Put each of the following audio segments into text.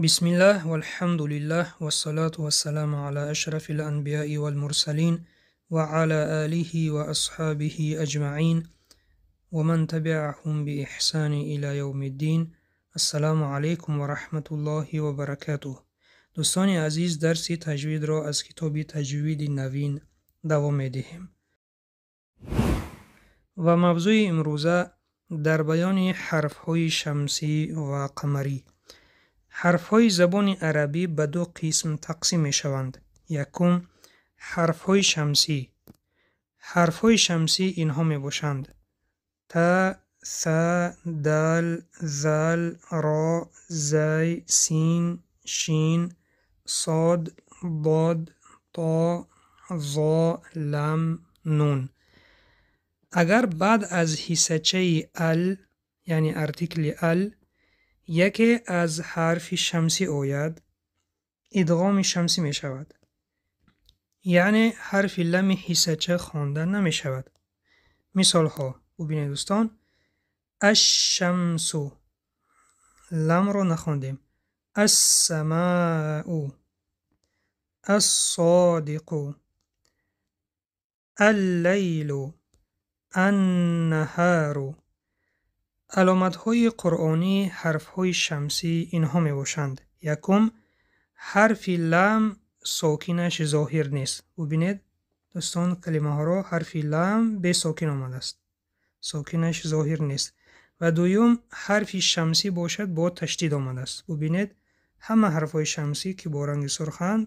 Бисмиллаҳ валҳамдулиллаҳ вассалату вассаламу ала ашрафил анбияи валмурсалин ва ала алиҳи ва асҳобиҳи аҷмаин ва ман табиаҳум бииҳсани ила явмиддин. Ассалому алайкум ва раҳматуллоҳи ва баракатуҳ. Дӯстони азиз, дарси таҷвидро аз китоби Таҷвиди навин давом медиҳем. Ва мавзӯи имрӯза дар баёни ҳарфҳои шамсӣ ва қамарӣ. Ҳарфҳои забони арабӣ ба ду қисм тақсим мешаванд. Якум, ҳарфҳои шамсӣ. Ҳарфҳои шамсӣ инҳо мебошанд: та, са, дал, зал, ро, зай, син, шин, сод, дод, то, зо, лам, нун. Агар баъд аз ҳиссачаи ал, яъне артикли ал, яке аз ҳарфи шамсӣ ояд, идғоми шамсӣ мешавад. Яъне ҳарфи лами ҳиссача хонда намешавад. Мисолҳо бубинед, дӯстон: аш-шамсу, ламро нахондем, ас-самаъу, ас-содиқу, ал-лайлу, ан-наҳару. Аломатҳои қуръонии ҳарфҳои шамсӣ инҳо мебошанд. Якум, ҳарфи лам сокинаш зоҳир нест. Бубинед, дӯстон, калимаҳоро, ҳарфи лам бесокин омадааст, сокинаш зоҳир нест. Ва дуюм, ҳарфи шамсӣ бошад, бо ташдид омадааст. Бубинед, ҳама ҳарфҳои шамсӣ, ки бо ранги сурханд,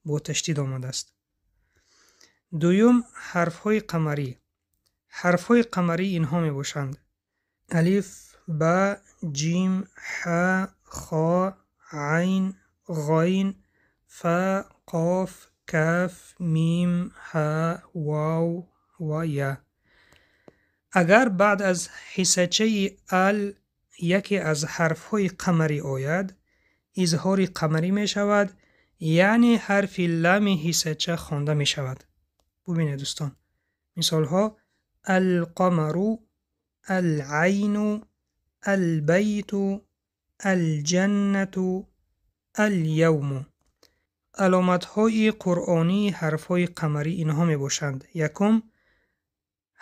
бо ташдид омадааст. Дуюм, ҳарфҳои қамарӣ. Ҳарфҳои қамарӣ инҳо мебошанд: алиф, ба, ҷим, ҳа, хо, айн, ғайн, фа, қоф, каф, мим, ҳа, вав ва я. Агар баъд аз ҳиссачаи ал яке аз ҳарфҳои қамарӣ ояд, изҳори қамарӣ мешавад, яъне ҳарфи лами ҳиссача хонда мешавад. Бубинед, дӯстон, мисолҳо: алқамару, алайну, албайту, алҷаннату, алявму. Аломатҳои қуръонии ҳарфҳои қамарӣ инҳо мебошанд. Якум,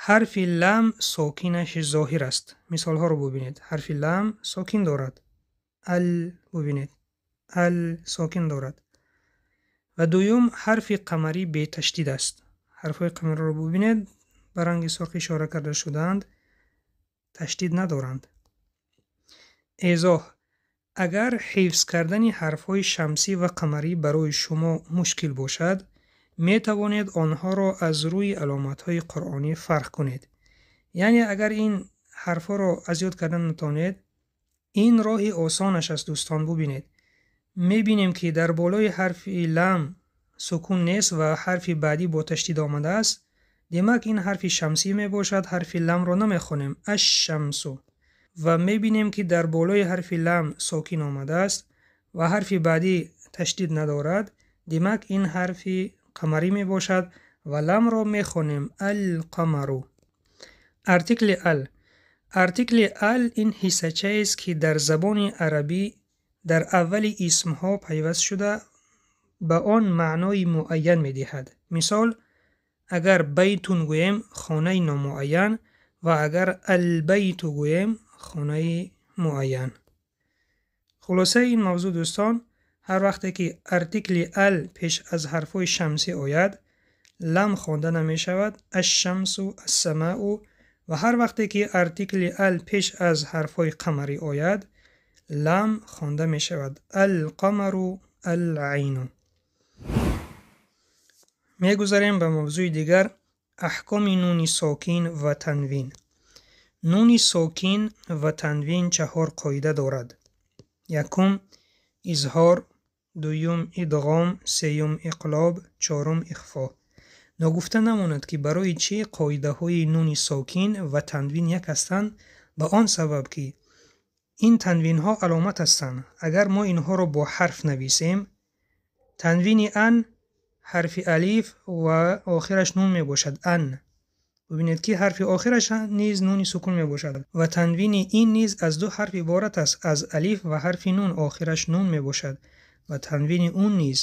ҳарфи лам сокинаш зоҳир аст. Мисолҳоро бубинед. Ҳарфи лам сокин дорад. Ал, бубинед, ал сокин дорад. Ва дуюм, ҳарфи қамарӣ беташдид аст. Ҳарфҳои қамариро бубинед, ба ранги сурх ишора карда шудаанд, ташдид надоранд. Эзоҳ: агар ҳифз кардани ҳарфҳои шамсӣ ва қамарӣ барои шумо мушкил бошад, метавонед онҳоро аз рӯи аломатҳои қуръонӣ фарқ кунед. Яъне агар ин ҳарфҳоро аз ёд кардан натавонед, ин роҳи осонаш аст, дӯстон. Бубинед, мебинем, ки дар болои ҳарфи лам сукун нест ва ҳарфи баъдӣ бо ташдид омадааст. Демак, ин ҳарфи шамсӣ мебошад, ҳарфи ламро намехонем, аш-шамсу. Ва мебинем, ки дар болои ҳарфи лам сокин омадааст ва ҳарфи баъдӣ ташдид надорад. Демак, ин ҳарфи қамарӣ мебошад ва ламро мехонем, ал-қамару. Артикли ал. Артикли ал ин ҳиссачаест, ки дар забони арабӣ дар аввали исмҳо пайваст шуда, ба он маънои муайян медиҳад. Мисол, агар байтун гӯем, хонаи номуайян, ва агар албайту гӯем, хонаи муайян. Хулосаи ин мавзӯъ, дӯстон: ҳар вақте ки артикли ал пеш аз ҳарфҳои шамсӣ ояд, лам хонда намешавад, аш-шамсу, ас-самаъу, ва ҳар вақте ки артикли ал пеш аз ҳарфҳои қамарӣ ояд, лам хонда мешавад, ал-қамару, ал-айну. Мегузарем ба мавзӯи дигар: аҳкоми нуни сокин ва танвин. Нуни сокин ва танвин чаҳор қоида дорад. Якум, изҳор, дуюм, идғом, сеюм, иқлоб, чорум, ихфо. Ногуфта намонад, ки барои чӣ қоидаҳои нуни сокин ва танвин як ҳастанд. Ба он сабаб, ки ин танвинҳо аломат ҳастанд. Агар мо инҳоро бо ҳарф нависем, танвини ан ҳарфи алиф ва охираш нун мебошад, ан. Бубинед, ки ҳарфи охираш низ нуни сукун мебошад ва танвини ин низ аз ду ҳарф иборат аст, аз алиф ва ҳарфи нун, охираш нун мебошад ва танвини ун низ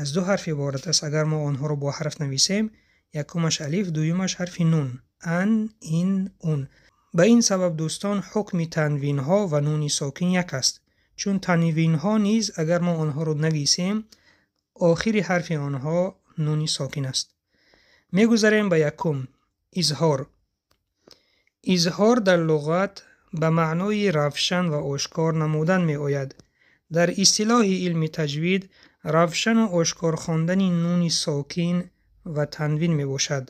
аз ду ҳарф иборат аст. Агар мо онҳоро бо ҳарф нависем, якумаш алиф, дуюмаш ҳарфи нун. Ан, ин, ун. Ба ин сабаб, дӯстон, ҳукми танвинҳо ва нуни сокин як аст. Чун танвинҳо низ, агар мо онҳоро нависем, охири ҳарфи онҳо нуни сокин аст. Мегузарем ба якум. Изҳор. Изҳор дар луғат ба маънои равшан ва ошкор намудан меояд. Дар истилоҳи илми таҷвид равшану ошкор хондани нуни сокин ва танвин мебошад.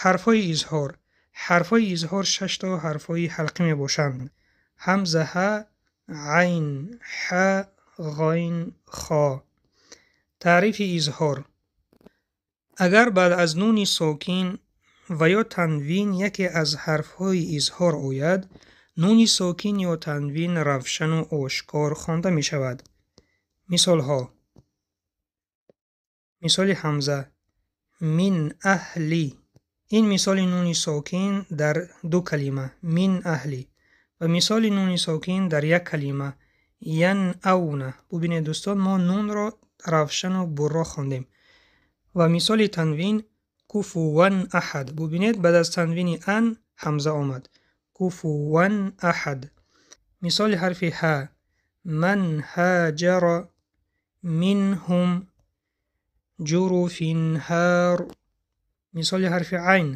Ҳарфҳои изҳор. Ҳарфҳои изҳор шашто ҳарфҳои ҳалқӣ мебошанд. Ҳамза, ҳа, айн, ҳа, ғайн, хо. Таърифи изҳор. Агар баъд аз нуни сокин ва ё танвин яке аз ҳарфҳои изҳор ояд, нуни сокин ё танвин равшану ошкор хонда мешавад. Мисолҳо. Мисоли ҳамза. Мин аҳли. Ин мисоли нуни сокин дар ду калима мин аҳли ва мисоли нуни сокин дар як калима янавна. Бубинед, дӯстон, мо нунро равшану бурро хондем. Ва мисоли танвин куфуван аҳад. Бубинед, баъд аз танвини ан ҳамза омад. Куфуван аҳад. Мисоли ҳарфи ҳа. Ман ҳаҷара минҳум ҷуруфин ҳар. Мисоли ҳарфи айн.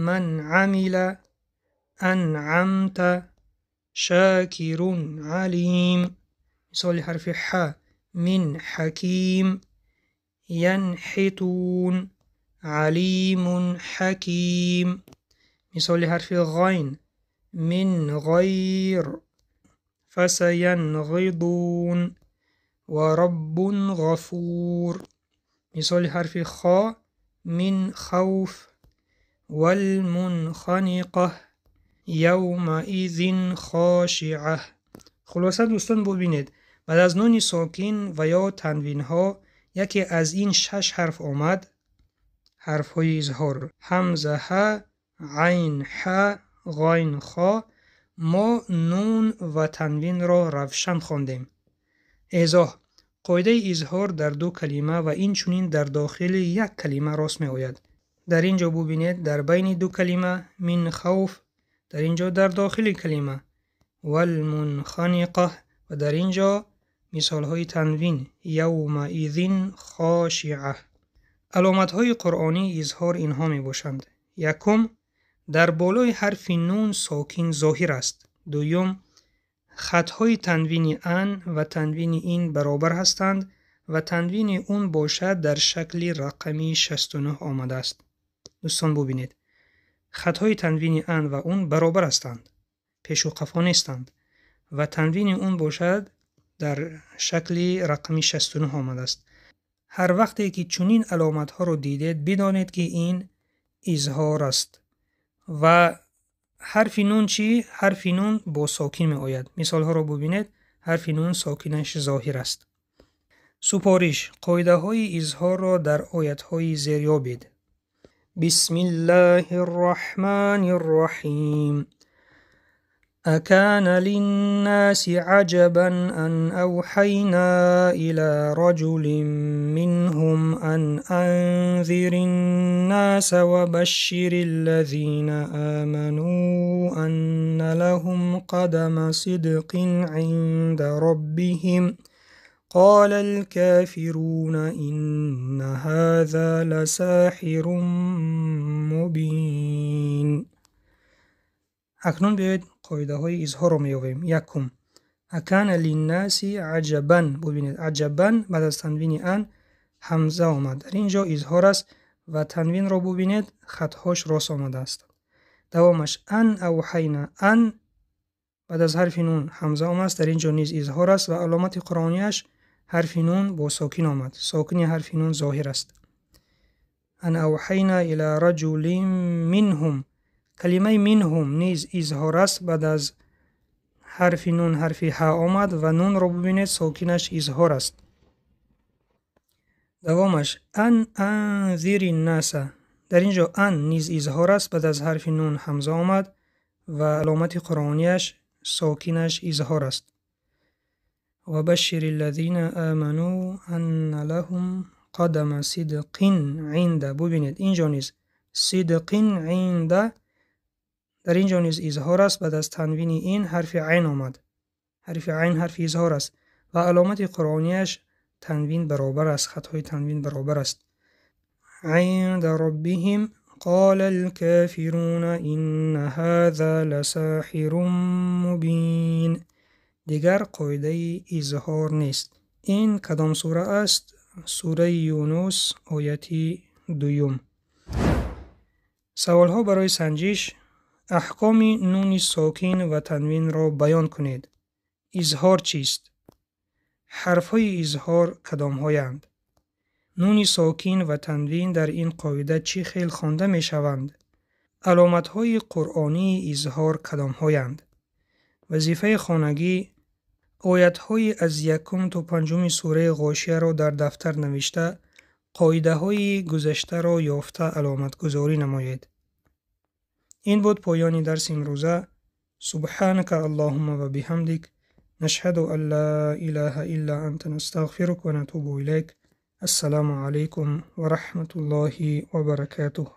Ман амила анъамта шакирун алим. Мисоли ҳарфи ҳа. Мин ҳаким янҳитун алимун ҳаким. Мисоли ҳарфи ғайн. Мин ғайр фасаянғидун ва раббун ғафур. Мисоли ҳарфи хо. Мин хавф валмунханиқаҳ явмаизин хошиаҳ. Хулоса, дӯстон, бубинед, баъд аз нуни сокин ва ё танвинҳо яке аз ин шаш ҳарф омад, ҳарфҳои изҳор ҳамза, ҳа, айн, ҳа, ғайн, хо, мо нун ва танвинро равшан хондем. Эзоҳ. Қоидаи изҳор дар ду калима ва инчунин дар дохили як калима рост меояд. Дар ин ҷо бубинед, дар байни ду калима мин хавф, дар ин ҷо дар дохили калима валмунханиқаҳ ва дар ин ҷо мисолҳои танвин явмаизин хошиаҳ. Аломатҳои қуръонии изҳор инҳо мебошанд. Якум, дар болои ҳарфи нун сокин зоҳир аст. Дуюм, хатҳои танвини ан ва танвини ин баробар ҳастанд ва танвини ун бошад дар шакли рақами 69 омадааст. Дӯстон, бубинед, хатҳои танвини ан ва ун баробар ҳастанд, пешу қафо нестанд ва танвини ун бошад дар шакли рақами 69 омадааст. Ҳар вақте ки чунин аломатҳоро дидед, бидонед, ки ин изҳор аст. Ва ҳарфи нун чӣ? Ҳарфи нун бо сокин меояд. Мисолҳоро бубинед, ҳарфи нун сокинаш зоҳир аст. Супориш. Қоидаҳои изҳорро дар оятҳои зер ёбед. Бисмиллаҳи рраҳмани рраҳим. أكان للناس عجبا أن أوحينا إلى رجل منهم أن أنذر الناس وبشر الذين آمنوا أن لهم قدم صدق عند ربهم قال الكافرون إن هذا لساحر مبين. Акнун биёед, қоидаҳои изҳорро меёбем. Якум, акана линнаси аҷабан. Бубинед, аҷабан, баъд аз танвини ан ҳамза омад. Дар ин ҷо изҳор аст ва танвинро бубинед, хатҳош рост омадааст. Давомаш ан авҳайна ан, баъд аз ҳарфи нун ҳамза омадааст. Дар ин ҷо низ изҳор аст ва аломати қуръонияш ҳарфи нун бо сокин омад. Сокини ҳарфи нун зоҳир аст. Ан авҳайна ила раҷулин минҳум. Калимаи минҳум низ изҳор аст. Баъд аз ҳарфи нун ҳарфи ҳа омад ва нунро бубинед, сокинаш изҳор аст. Давомаш ан анзири ннаса. Дар ин ҷо ан низ изҳор аст, баъд аз ҳарфи нун ҳамза омад ва аломати қуръонияш сокинаш изҳор аст. Ва башшири ллазина аману анна лаҳум қадама сидқин инда. Бубинед, ин ҷо низ сидқин инда, дар ин ҷо низ изҳор аст, баъд аз танвини ин ҳарфи айн омад. Ҳарфи айн ҳарфи изҳор аст ва аломати қуръонияш танвин баробар аст, хатҳои танвин баробар аст. Инда роббиҳим قال الكافرون إن هذا لساحر مبين. Дигар қоидаи изҳор нест. Ин кадом сура аст? Сураи Юнус, ояти дуюм. Саволҳо барои санҷиш: аҳкоми нуни сокин ва танвинро баён кунед. Изҳор чист? Ҳарфҳои изҳор кадомҳоянд? Нуни сокин ва танвин дар ин қоида чӣ хел хонда мешаванд? Аломатҳои қуръонии изҳор кадомҳоянд? Вазифаи хонагӣ: оятҳои аз якум то панҷуми сураи Ғошияро дар дафтар навишта, қоидаҳои гузаштаро ёфта аломатгузорӣ намоед. Ин буд поёни дарси имрӯза. Субҳанака Аллоҳумма ва биҳамдик, нашҳаду ан ла илаҳа илла анта, настағфирук ва натубу илайк. Ассалому алайкум ва раҳматуллоҳи ва баракатуҳ.